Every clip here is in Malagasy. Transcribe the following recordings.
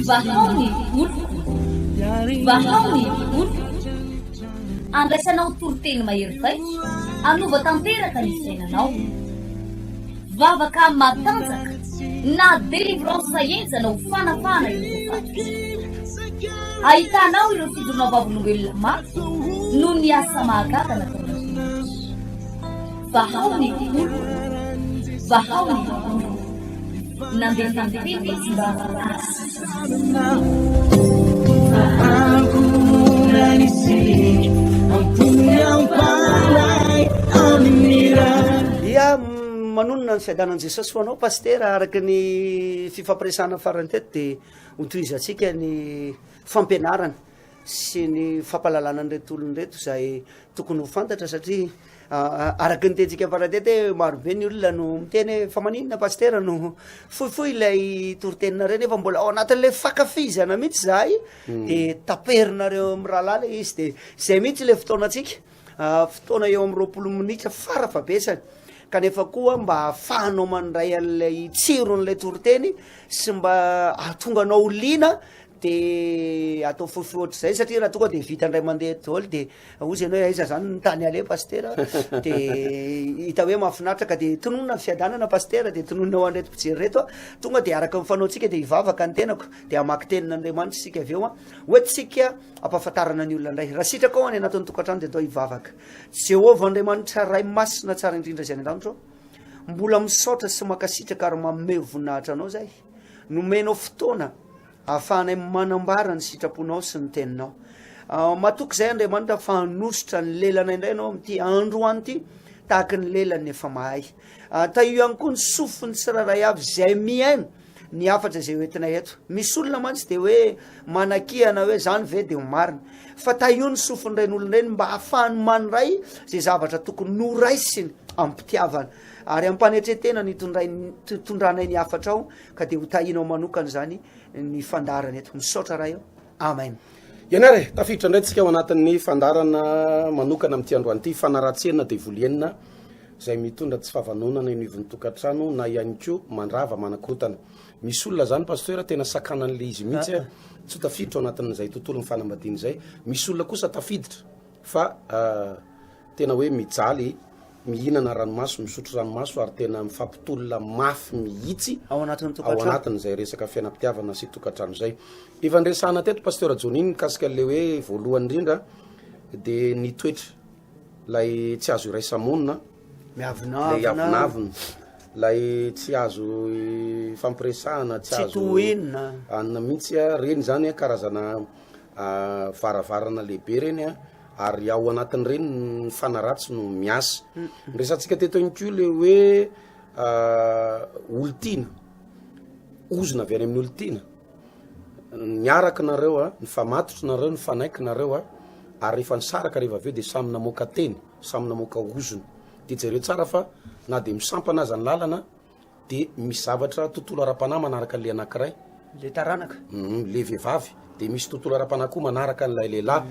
Vahao ny oloko, vahao ny oloko. Andraisanao toriteny mahery vaika, hanova tanteraka ny fiainanao. Vavaka matanjaka na délivrance henjana ho fanafahana ireo voafatotra. Ahitanao ireo fijoroana vavolombelona mafy noho ny asa mahagaga nataon'Andriamanitra. Vahao ny oloko, vahao ny oloko. Nandefa ny teny izy mba hahasitrana. Ia, manonona ny fiadanan'i Jesosy ho anao Pasitera, araka ny fifampiresahana farany teto dia hotohizantsika ny fampianarana sy ny fampahalalana an'ireto olona ireto izay tokony ho fantatra satria araka ny tenintsika farany teto hoe marobe ny olona no miteny hoe fa maninona pasitera no fohifohy ilay toriteninareo nefa mbola ao anatin'ilay fankafizana mihitsy zahay hmm. de taperinareo amin'ny rahalahy ilay izy de zay mihitsy ilay fotoanantsika fotoana eo amin'ny 20 minitra farafahabetsany kanefa koa mba ahafahanao mandray an'ilay tsiron'ilay toriteny sy mba ahatonga anao ho liana de atao fohifohy ohatr'izay satria raha tonga de vita indray mandeha daholo de hozy ianao hoe aiza zany ny tany aleha pasitera de hita hoe mahafinaritra ka de tononina ny fiadanana pasitera de tononina ho an'ireto mpijery reto a tonga de araka ny fanaontsika de hivavaka ny tenako de hamaky tenin'Andriamanitra isika avy eo a hoentintsika ampahafantarana ny olona indray raha sitraka ao any anatin'ny tokantrano de atao hivavaka Jehovah Andriamanitra Ray masina tsara indrindra izay any an-danitra mbola misaotra sy mankasitraka ary manome voninahitra anao zay Nomenao fotoana ahafahanay manambara ny sitraponao sy ny teninao. Ah, matoky izay Andriamanitra fa hanositra ny lelanay indray ianao amin'ity androany ity tahaka ny lelan'ny efa mahay. Ah, tahio ihany koa ny sofin'ny tsirairay avy izay mihaino ny hafatra izay hoentinay eto. Misy olona mantsy dia hoe manakihana hoe zany ve dia ho marina. Fa tahio ny sofin'ireny olona ireny mba hahafahany mandray izay zavatra tokony noraisiny amim-pitiavana. Ary ampanetretena ny hitondranay ny hafatrao ka dia ho tahinao manokana izany ny fandaharana eto. Misaotra Ray o. Amen. Eny ary e, tafiditra indray tsika ao anatin'ny fandaharana manokana amin'ity androany ity, fanaratsiana devoly enina izay mitondra tsy fahavanonana eo anivon'ny tokantrano na ihany koa mandrava manakorontana. Misy olona zany pasteur tena sakanan'le izy mihitsy a, tsy ho tafiditra ao anatin'izay tontolon'ny fanambadiana izay. Misy olona kosa tafiditra fa Tena hoe mijaly, mihinana ranomaso, misotro ranomaso ary tena mifampitolona mafy mihitsy Ao anatin'ny ao tokantrano. anatin'izay resaka fiainam-pitiavana sy tokantrano izay. Efa niresahana teto Pasteur Johnny mikasika an'ilay hoe voalohany indrindra dia ny toetra, ilay tsy azo iraisa-monina, ilay Miavonavona. avonavona, ilay tsy azo ifampiresahana, tsy Tsy azo tohinina. anona mihitsy, ireny izany karazana varavarana lehibe ireny an. ary ao anatin'ireny ny fanahy ratsy no miasa. Ny resatsika teto ihany koa le hoe olon-tiana, ozona avy any amin'ny olon-tiana, niaraka nareo a, nifamatotra nareo, nifanaiky nareo a, ary rehefa nisaraka rehefa avy eo de samy namoaka teny, samy namoaka ozona. De jereo tsara fa na de misampana aza ny lalana de misy zavatra tontolo ara-panahy manaraka an'le anankiray. Le taranaka. Le vehivavy de misy tontolo ara-panahy koa manaraka an'ilay lehilahy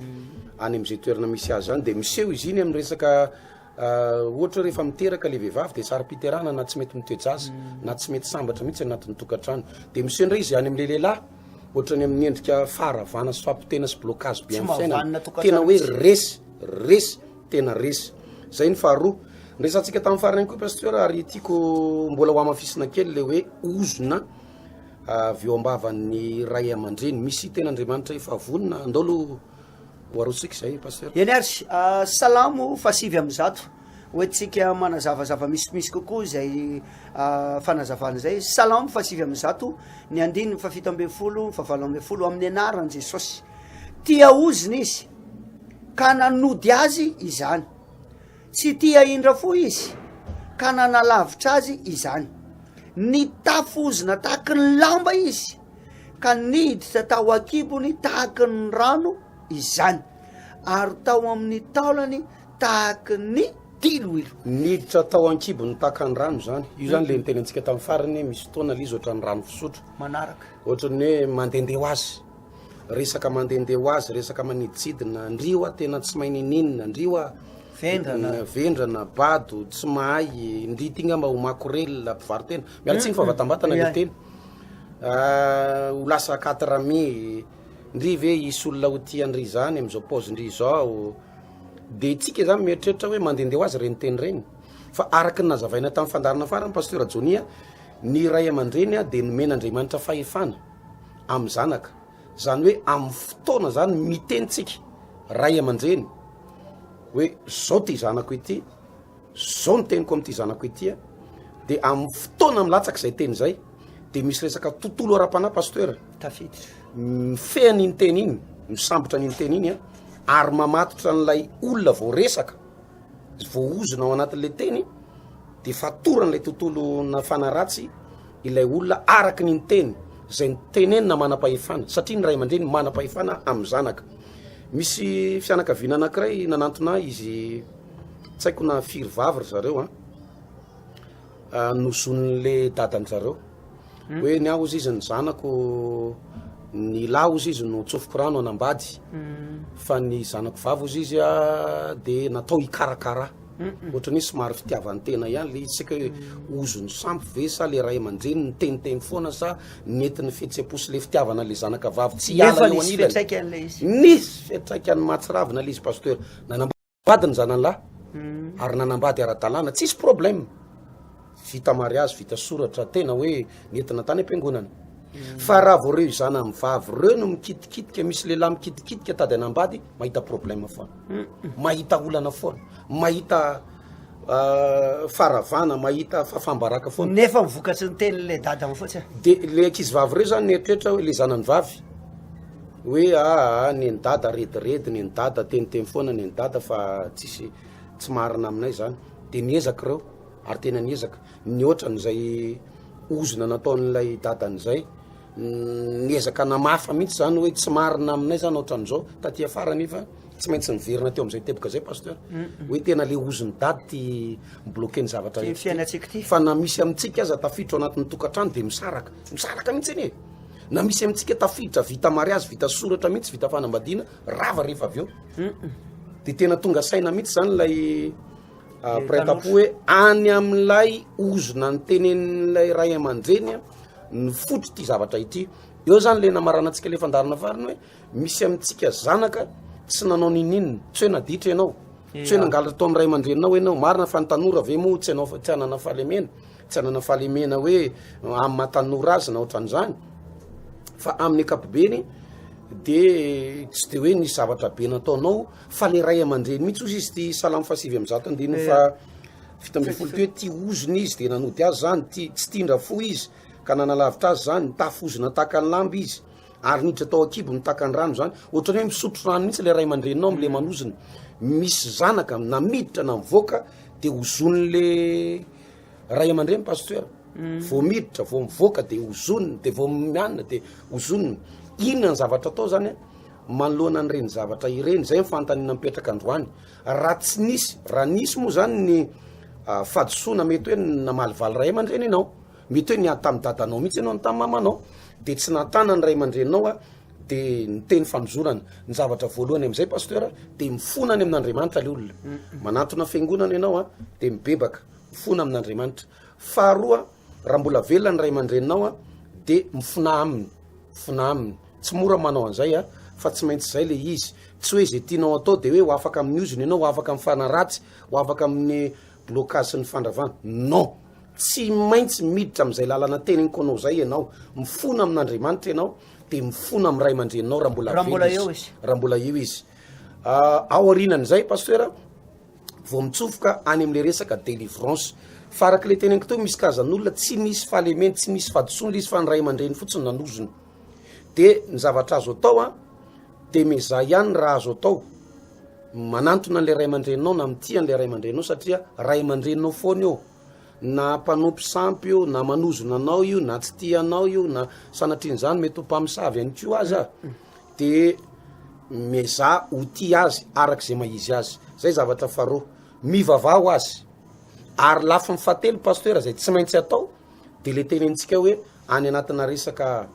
any am'izay toerana misy azy zany, de miseho izy iny am'resaka ohatra hoe rehefa miteraka le vehivavy de saro-piterahana na tsy mety mitoe-jaza na tsy mety sambatra mihitsy anatin'ny tokantrano, de miseho indray izy any am'le lehilahy ohatrany amin'ny endrika faharavana sy fampotehana sy blocage be Tsy amin'ny fiainana, mahavanona tokantrano tena hoe mihitsy. resy, resy. Tena resy. Zay ny faharoa. Niresahantsika tamin'ny farany ihany koa Pasteur ary tiako mbola ho hamafisina kely le hoe ozona avy eo am-bavan'ny ray aman-dreny. Misy tena Andriamanitra efa vonona. Andao aloha ho arotsika izay Pasteur. Eny ary, Salamo fahasivy ambizato, hoentintsika manazavazava misimisy kokoa izay fanazavana izay. Salamo fahasivy ambizato, ny andininy fahafito ambin'ny folo, fahavalo ambin'ny folo, amin'ny anaran'i Jesosy. Tia ozona izy, ka nanody azy izany. Tsy tia indra fo izy, ka nanalavitra azy izany. Nitafy ozona tahaky ny lamba izy, ka niditra tao an-kibony tahaky ny rano izany, ary tao amin'ny taolany tahaky ny diloilo. Niditra tao an-kibony tahaka ny rano izany. Io izany le nitenentsika tamin'ny farany hoe misy fotoana le izy ohatran'ny rano fisotro. Manaraka. Ohatran'ny hoe mandehandeha ho azy. Resaka mandehandeha ho azy, resaka maniditsidina, ndry hoa tena tsy mahay nininona, ndry hoa. Vendrana. Vendrana, bado, tsy mahay, ndry ity ngamba ho makorelina, mpivaro-tena. Miala tsiny fa vatambatana le teny. Ho lasa quatre mai, ndry ve hisy olona ho tia an-dry zany amin'izao paozin-dry izao. De tsika zany mieritreritra hoe mandehandeha ho azy ireny teny ireny. Fa araka ny nazavaina tamin'ny fandaharana farany Pasteur Johnny a, ny ray aman-dreny dia nomen'Andriamanitra fahefana amin'ny zanaka. Zany hoe amin'ny fotoana zany miteny tsika ray aman-dreny hoe zao ty zanako ity, zao ny teniko amin'ity zanako ity a, de amin'ny fotoana milatsaka izay teny izay de misy resaka tontolo ara-panahy pasteur tafiditra mifehy an'iny teny iny, misambotra an'iny teny iny a, ary mamatotra an'ilay olona voaresaka voaozona ao anatin'ilay teny de fatoran'ilay tontolo nafana ratsy ilay olona araka ny niteny izay nitenenina manam-pahefana satria ny ray aman-dreny manam-pahefana amin'ny zanaka. Misy fianakaviana anankiray nanantona ahy izy tsy haiko na firy vavy ry zareo an, ah, nozonin'le dadan-dry zareo hoe ny ahy hozy izy ny zanako ny lahy hozy izy no tsofiko rano hanambady fa ny zanako vavy hozy izy a de natao hikarakara ohatran'ny hoe somary fitiavan-tena ihany le izy tsy haiko hoe ozon'ny sampy ve sa le ray aman-dreny niteniteny foana sa nentin'ny fihetseham-po sy le fitiavana le zanaka vavy tsy hiala Nefa eo nisy anilany fiantraikany le izy. Nisy fiantraikany mahatsiravina le izy pasteur nanambady Vady ny zanany lahy ary nanambady ara-dalàna, tsisy problème. Vita mariazy, vita soratra, tena hoe nentina tany am-piangonana. Fa raha vao ireo zanany vavy ireo no mikitikitika, misy lehilahy mikitikitika tady hanambady, mahita problème foana. Mahita olana foana, mahita faharavana, mahita fahafaham-baraka foana. Nefa ny vokatry ny tenin'ilay dadany fotsiny. De le ankizy vavy ireo zany nieritreritra hoe le zanany vavy. Hoe aa neny dada rediredy neny dada teniteny foana neny dada fa tsisy tsy marina aminay zany de niezaka ireo ary tena niezaka nihoatra an'izay ozona nataon'ilay dadany zay niezaka namafa mihitsy zany hoe tsy marina aminay zany ohatran'izao taty afara nefa tsy maintsy niverina teo am'izay teboka zay pasteur hoe tena le ozon'ny dady ty mi-bloquer ny zavatra Ty rehetra ty. fiainantsika ty. fa na misy amintsika aza tafiditra ao anatin'ny tokantrano de misaraka misaraka mihitsy anie Na misy amintsika tafiditra vita mariazy, vita soratra mihitsy, vita fanambadiana, rava rehefa avy eo. De tena tonga saina mihitsy zany ilay ah, mpiray tampo hoe any amin'ilay ozona nitenenin'ilay ray aman-dreny a, ny fotro ity zavatra ity. Eo zany le namaranantsika le fandaharana farany hoe misy amintsika zanaka tsy nanao ninoninona, tsy hoe naditra ianao, tsy hoe nangalatra tao amin'ny ray aman-dreninao ianao, marina fa ny tanora ve moa tsy hanao tsy hanana fahalemena. Tsy hanana fahalemena hoe amin'ny maha tanora azy na ohatran'izany fa amin'ny ankapobeny de tsy de hoe nisy zavatra be nataonao fa le ray aman-dreny mihitsy ozy izy ty salamo faha 109 andininy faha 17 ty hoe tia ozona izy de nanody azy zany, tia tsy tiandra fo izy ka nanalavitra azy zany, nitafy ozona tahaka ny lamba izy ary niditra tao an-kibo nitaka ny rano zany, ohatran'ny hoe misotro rano mihitsy le ray aman-dreninao am'le manozona, misy zanaka na miditra na mivoaka de ozon'le Ray aman-dreny pasteur, vao miditra, vao mivoaka de ozonina, de vao mianina de ozonina. Inona ny zavatra atao zany a? Manoloana an'ireny zavatra ireny, zay ny fanontaniana mipetraka androany. Raha tsy nisy, raha nisy moa zany ny ah, fahadisoana mety hoe namalivaly ray aman-dreny ianao, mety hoe niady tamin'ny dadanao mihitsy ianao, ny tamin'ny mamanao, de tsy nahatana ny ray aman-dreninao a, de niteny fanozonana. Ny zavatra voalohany amin'izay pasteur de mifona any amin'Andriamanitra le olona. Manantona fiangonana ianao a, de mibebaka. Mifona amin'Andriamanitra. Faharoa, raha mbola velona ny ray aman-dreninao a, de mifonà aminy, mifonà aminy. Tsy mora manao an'izay a, fa tsy maintsy izay le izy. Tsy hoe izay tianao atao de hoe ho afaka amin'ny ozona ianao, ho afaka amin'ny fanahy ratsy, ho afaka amin'ny blocage sy ny fandravana. Non! Tsy maintsy miditra amin'izay lalana teneniko anao izay ianao. Mifona amin'Andriamanitra ianao, de mifona amin'ny ray aman-dreninao raha mbola Raha mbola velona eo izy. izy. Raha mbola eo izy. Ah, ao aorianan'izay, pasteur, vao mitsofoka any amle resaka delivrance fa araka le teneniko teo misy karazan'olona tsy nisy fahalemeny tsy nisy fahadisoana le izy fa ny ray aman-dreny fotsiny nanozona de ny zavatra azo atao a de mezaha ihany raha azo atao manantona an'le ray aman-dreninao na mitia an'le ray aman-dreninao satria ray aman-dreninao foana io na mpanompo sampy io na manozona anao io na tsy tia anao io na sanatrian'izany mety ho mpamosavy ihany koa aza de miezaha ho tia azy araka izay maha izy azy, zay zavatra faharoa, mivavaha ho azy, ary lafiny fahatelo pasteur zay tsy maintsy atao de le tenenintsika hoe any anatina resaka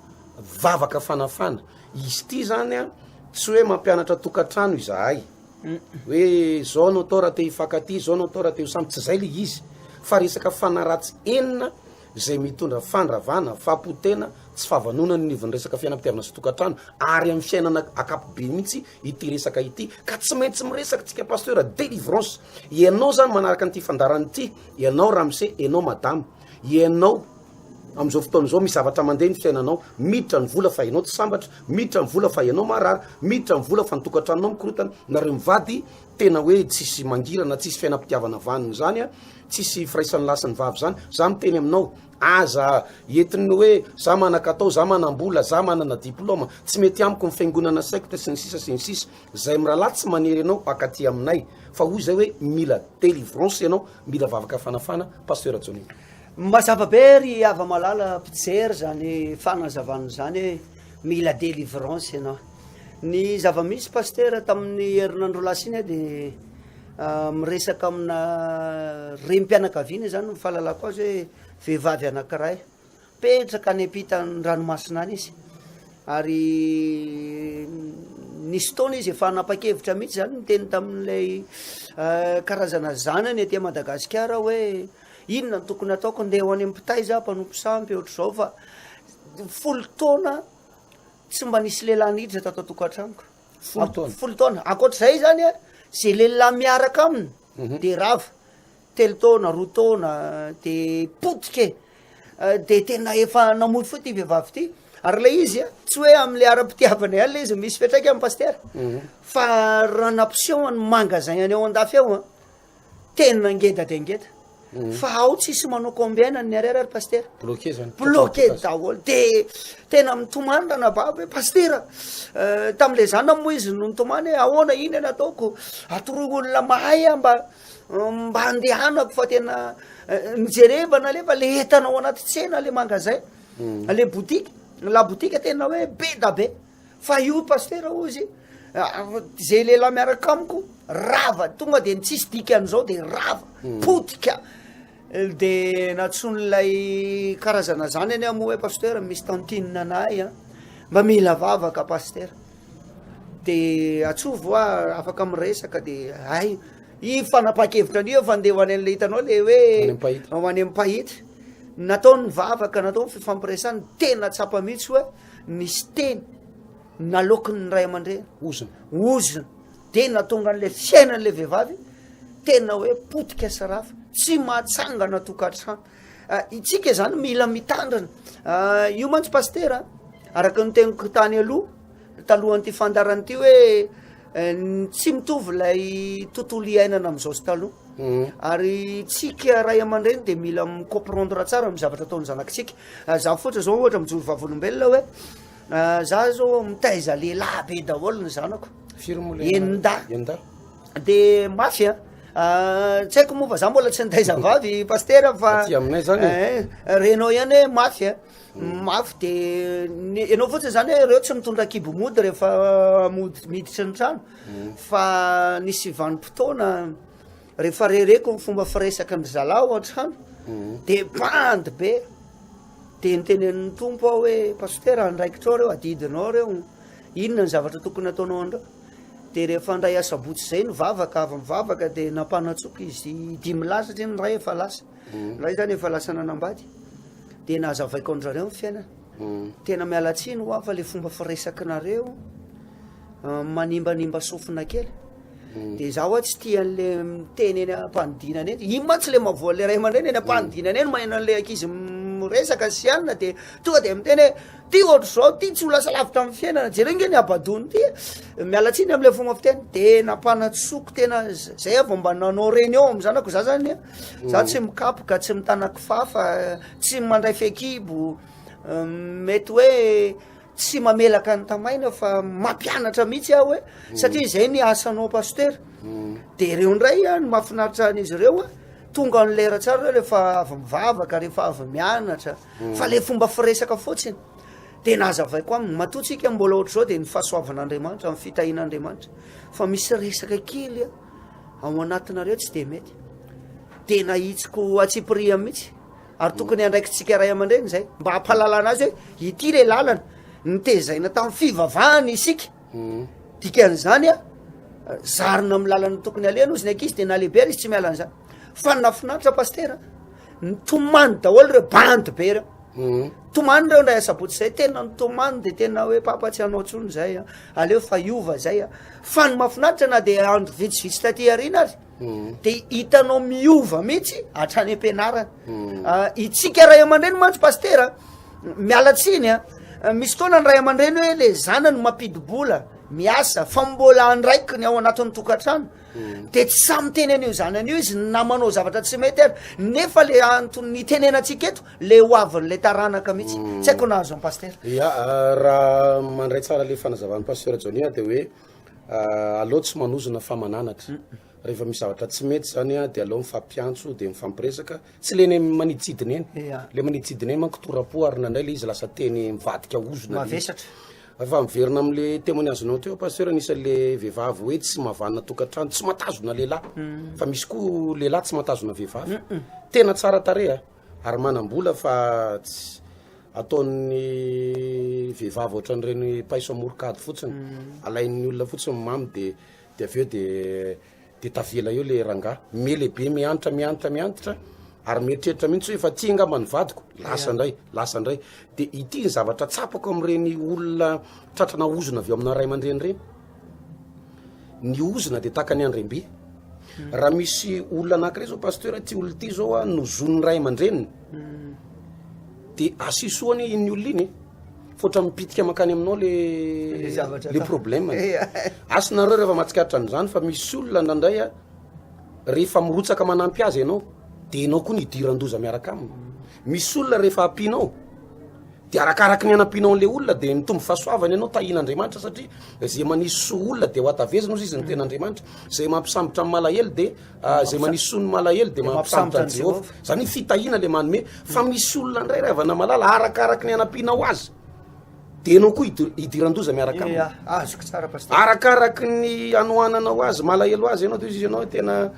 vavaka fanafana, izy ity zany an tsy hoe mampianatra tokantrano izahay. Hoe zao no atao raha te hifankatia, zao no atao raha te ho samy, tsy zay le izy fa resaka fanahy ratsy enina izay mitondra fandravana, fahapotehana, tsy fahavanonana eo anivon'ny resaka fiainam-pitiavana sy tokantrano ary amin'ny fiainana ankapobeny mihitsy ity resaka ity ka tsy maintsy miresaka tsika pasteur délivrance. Ianao zany manaraka an'ity fandaharana ity, ianao ramose, ianao madama, ianao amin'izao fotoana izao misy zavatra mandeha ny fiainanao, miditra ny vola fa ianao tsy sambatra, miditra ny vola fa ianao marary, miditra ny vola fa ny tokantranonao mikorotana, nareo mivady tena hoe tsisy mangirana, tsisy fiainam-pitiavana vanona izany a, tsisy firaisan'ny lahy sy ny vavy izany, za miteny aminao, aza entin'ny hoe za manan-katao, za manam-bola, za manana diploma, tsy mety amiko ny fiangonana secte sy ny sisa sy ny sisa, zay mirahalahy tsy manery anao hakaty aminay, fa hoy zay hoe mila délivrance ianao, mila vavaka fanafana, Pasteur Johnny. Mazava be ry hava-malala mpijery zany fanazavana zany hoe mila délivrance ianao. Ny zava-misy Pasitera tamin'ny herinandro lasa iny aho de miresaka amina renim-pianakaviana zany ny fahalalako azy hoe vehivavy anankiray. Mipetraka any ampitan'ny ranomasina any izy ary nisy fotoana izy efa nanapa-kevitra mihitsy zany niteny tamin'ilay karazana zanany aty Madagasikara hoe inona no tokony ataoko, ndeha ho any amin'ny mpitaiza aho, mpanompo sampy ohatr'izao fa folo taona tsy mba nisy lehilahy niditra tato an-tokantranoko. Folo taona? Folo taona. Ankoatr'izay zany a, zay lehilahy miaraka aminy de rava. Telo taona, roa taona, de potika e. De tena efa namoy fo ty vehivavy ty. Ary ilay izy a, tsy hoe am'le ara-pitiavana ihany le izy, misy fiantraikany pasitera. Fa raha nampiseho ny magasin any ao an-dafy ao a, tena ngeda de ngeda. Fa ao tsisy manao combien ny ariary ary pasitera. Bloqué zany. Bloqué daholo. De tena mitomany ranabavy hoe pasitera, tam'le zanany moa izy no nitomany hoe ahoana iny no ataoko, atoroy olona mahay aho mba mba andehanako fa tena nijerevana alefa le entana ao anaty tsena le magasin, le boutique, la boutique tena hoe be da be. Fa io pasitera hozy zay lehilahy miaraka amiko rava tonga de ny tsisy dikan'izao de rava potika de natson'ilay karazana zany anie moa hoe pasitera misy tantine anay a mba mila vavaka pasitera de atsovy hoa afaka miresaka de hay i fanapahan-kevitra an'io fa ndeha ho any an'le hitanao le hoe ho any am-pahita natao ny vavaka natao ny fifampiresana tena tsapa mihitsy hoe Nisy teny naloaky ny ray aman-dreny. Ozona. Ozona. Dia nahatonga an'ilay fiainan'ilay vehivavy tena hoe potika sy rafa, tsy mahatsangana tokantrano. Ah, itsika zany mila mitandrina. Ah, io mantsy pasitera, araka ny teniko tany aloha, talohan'ity fandaharana ity hoe eh, tsy mitovy ilay tontolo iainana amin'izao sy taloha. Mhm. Ary tsika ray aman-dreny dia mila mi-comprendre tsara ny zavatra ataon'ny zanakitsika. Ah, za fotsiny zao ohatra mijoro vavolombelona hoe ah, za zao mitaiza lehilahy be daholo ny zanako. Firy moa le Enin-dahy. Enin-dahy. De mafy a. Ah, tsy haiko moa fa za mbola tsy nitaiza vavy pastera fa Aty aminay zany e. Eh, renao ihany hoe mafy a. Mafy de ny ianao fotsiny zany hoe reo tsy mitondra kibo mody rehefa mody miditry ny trano fa nisy vanim-potoana rehefa rereko ny fomba firesaky ny zalahy ao an-trano de bandy be de nitenenin'ny tompo aho hoe pastera andraikitrao reo adidinao reo inona ny zavatra tokony ataonao an'ireo de rehefa ndray asabotsy zay nivavaka avy mivavaka de nampanantsoiko izy dimy lahy satria ny ray efa lasa ny ray zany efa lasa nanambady de nahazavaiko an-dRareo ny fiainana tena miala tsiny hoa fa le fomba firesaky nareo manimbanimba sofina kely de za hoa tsy tia an'le miteny eny am-panidinana eny, iny mantsy le mahavoa an'le ray aman-dreny eny am-panidinana eny maheno an'le ankizy miresaka sy anona de tonga de miteny hoe ty ohatr'izao ty tsy ho lasa lavitra amin'ny fiainana, jereo nge ny habadoany ty e, miala tsiny am'le fomba fiteny, de nampanantsoiko tena zay aho vao mba nanao reny eo amy zanako, za zany a za tsy mikapoka, tsy mitana kifafa, tsy mandray fehikibo, mety hoe Tsy mamelaka ny tamaina fa mampianatra mihitsy aho hoe satria izay ny asanao pasitera. De ireo indray a, ny mahafinaritra an'izy ireo a, tonga ny lera tsara ireo rehefa avy mivavaka, rehefa avy mianatra, fa le fomba firesaka fotsiny. De nazavaiko aminy, matoa tsika mbola ohatr'izao de ny fahasoavan'Andriamanitra, ny fitahian'Andriamanitra, fa misy resaka kely a ao anatinareo tsy de mety. De nahitsiko antsipiriany mihitsy. Ary tokony andraikitsika ray aman-dreny izay mba hampahalalana azy hoe ity le lalana nitezaina tamin'ny fivavahana isika. Dikan'izany a, Zarina amin'ny lalana tokony alehany ozy ny ankizy de na lehibe ary izy tsy miala an'izany. Fa ny nahafinaritra pasitera, nitomany daholo ireo bandy be ireo. Mhm. Tomany ireo indray asabotsy zay, tena nitomany de tena hoe papa tsy hanao tsony zay a, aleo fa hiova zay a. Fa ny mahafinaritra na de andro vitsivitsy taty aoriana ary, Mhm. de hitanao miova mihitsy hatrany am-pianarana. Mhm. Ah, itsika ray aman-dreny mantsy pasitera, miala tsiny a, misy fotoana ny ray aman-dreny hoe le zanany mampidi-bola, miasa, fa mbola andraikiny ao anatin'ny tokantrano, de tsy sahy miteny an'io zanany io izy na manao zavatra tsy mety ary, nefa le antony nitenenantsika eto le ho avin'le taranaka mihitsy. Tsy haiko na azo an'i pasitera. Ya, raha mandray tsara le fanazavan'i pasteur Johnny aho de hoe aleo tsy manozona fa mananatra. Rehefa misy zavatra tsy mety zany a de aleo mifampiantso de mifampiresaka, tsy le eny maniditsidina eny. Le maniditsidina eny manko tora-po ary indraindray le izy lasa teny mivadika ozona le izy. Mavesatra. Fa miverina am'le témoignage nao teo pasteur, anisan'le vehivavy hoe tsy mahavanona tokantrano, tsy mahatazona lehilahy, fa misy koa lehilahy tsy mahatazona vehivavy, tena tsara tarehy a, ary manam-bola fa tsy ataon'ny vehivavy ohatran'ireny paiso amoron-kady fotsiny, alain'ny olona fotsiny mamy de de avy eo de de tavela eo le rangahy, me lehibe miantra miantra miantitra ary mieritreritra mihitsy hoe efa tia angamba ny vadiko, lasa indray, lasa indray. De ity ny zavatra tsapako amin'ireny olona tratrana ozona avy eo amina ray aman-dreny ireny, ny ozona de tahaka ny andrem-by. Raha misy olona anankiray zao pasteur, ty olona ty zao a nozon'ny ray aman-dreniny, de asio soa anie iny olona iny e. Fa ohatran'ny mipitika mankany aminao le Le zavatra le atao. problème. Asa nareo rehefa mahatsikaritra an'izany fa misy olona indraindray a, rehefa mirotsaka manampy azy ianao de ianao koa no idiran-doza miaraka aminy. Misy olona rehefa ampianao de arakaraky ny anampianao an'le olona de mitombo fahasoavana ianao, tahian'Andriamanitra, satria zay manisy soa olona de ho atavezina ozy izy ny ten'Andriamanitra, zay mampisambotra ny malahelo de zay manisy soa ny malahelo de mampisambotra an'i Jehovah. Zany hoe fitahiana le manome. Fa misy olona indray ry havana malala, arakaraky ny anampianao azy de ianao koa idiran-doza miaraka aminy. Ia, azoko tsara pasteur. Arakaraky ny anohananao azy, malahelo azy ianao, de hoy izy ianao tena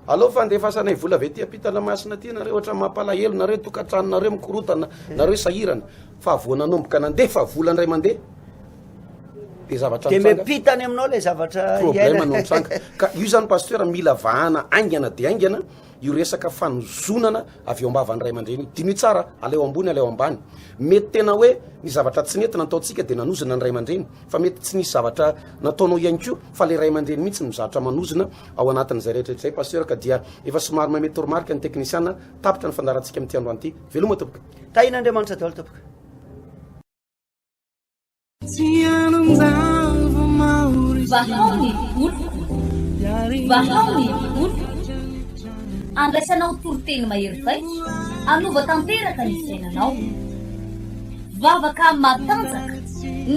aleo fa andefasanay vola avy aty am-pitandramasina aty nareo, ohatra mampalahelo nareo, tokantranonareo mikorotana, nareo sahirana. Fa vao nanomboka nandefa vola indray mandeha de zavatra De nitranga. miampita any aminao le zavatra Problème no iainana. mitranga. Ka io zany pasteur mila vahana haingana de haingana io resaka fanozonana avy eo am-bavan'ny ray aman-dreny io. Diniho tsara, aleo ambony aleo ambany. Mety tena hoe ny zavatra tsy nety nataontsika de nanozona ny ray aman-dreny, fa mety tsy nisy zavatra nataonao ihany koa fa le ray aman-dreny mihitsy no mizatra manozona ao anatin'izay rehetra izay pasteur. Ka dia efa somary mamehy toromarika ny teknisiana, tapitra ny fandaharantsika amin'ity androany ity. Veloma tompoko. Tahin'Andriamanitra daholo tompoko. Vahao ny oloko, vahao ny oloko. Andraisanao toriteny mahery vaika, hanova tanteraka ny fiainanao. Vavaka matanjaka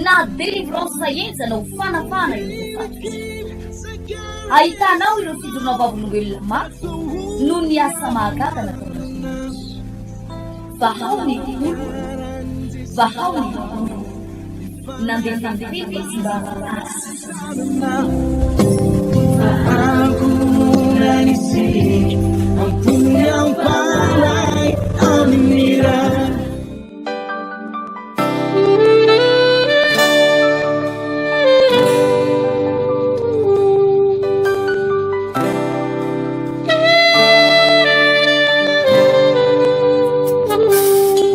na délivrance henjana ho fanafahana ireo voafatotra. Ahitanao ireo fijoroana vavolombelona mafy noho ny asa mahagaga nataon'Andriamanitra. Vahao ny oloko, vahao ny oloko. Nandefa ny teny izy mba hahasitrana.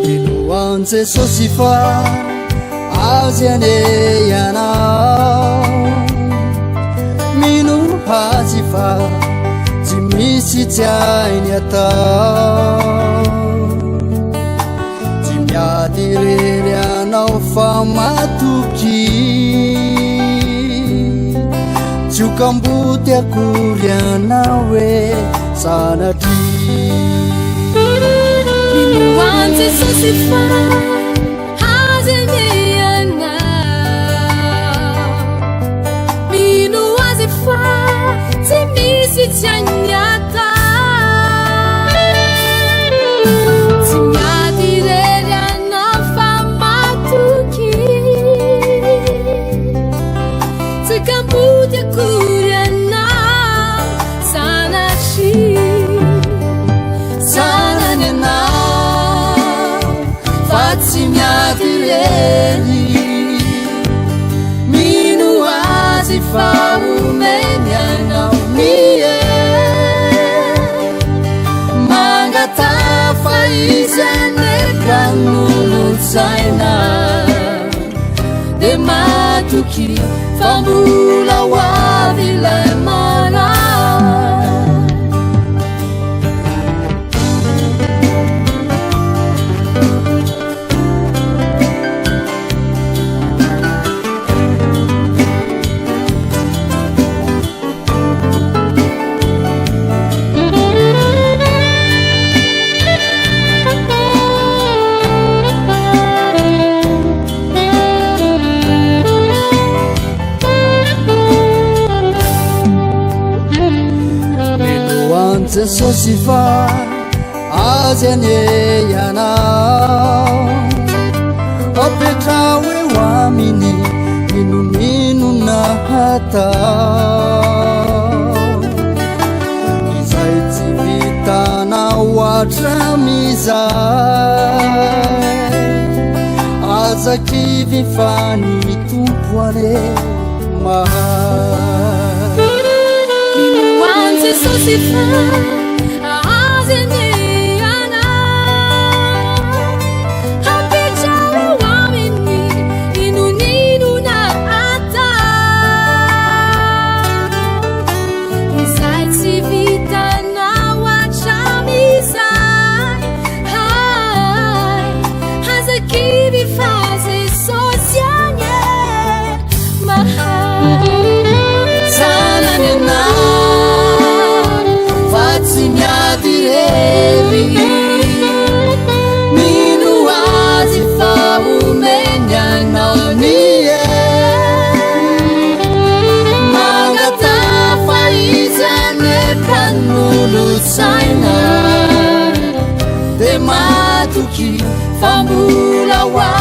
Mino an'i Jesosy fa azy anie ianao. Mino azy fa tsy misy tsy hainy atao. Tsy miady irery ianao fa matoky. Tsy ho kamboty akory ianao hoe sanatria. Mino an'i Jesosy fa azy anie ianao. Mino azy fa tsy misy tsy hainy atao. Tsy miady irery ianao fa matoky. Tsy kamboty akory ianao sanatria. Zanany ianao fa tsy miady irery. Mino azy fa omeny anao ny hery. Mangataha fa izy anie mpanolotsaina. Dia matokia fa mbola ho avy ilay maraina. Jesosy fa azy anie ianao apetraho eo aminy n'inon'inona hatao izay tsy vitanao hatramizay aza kivy fa ny Tompo anie mahay. Mino an'i Jesosy fa azy anie ianao. Apetraho eo aminy n'inon'inona atao. Izay tsy vitanao hatramin'izay. Hay, aza kivy fa Jesosy anie mahay. Zanany ianao fa tsy miady irery. Mino azy fa omeny anao ny hery. Mangataha fa izy anie mpanolotsaina. Dia matokia fa mbola ho avy.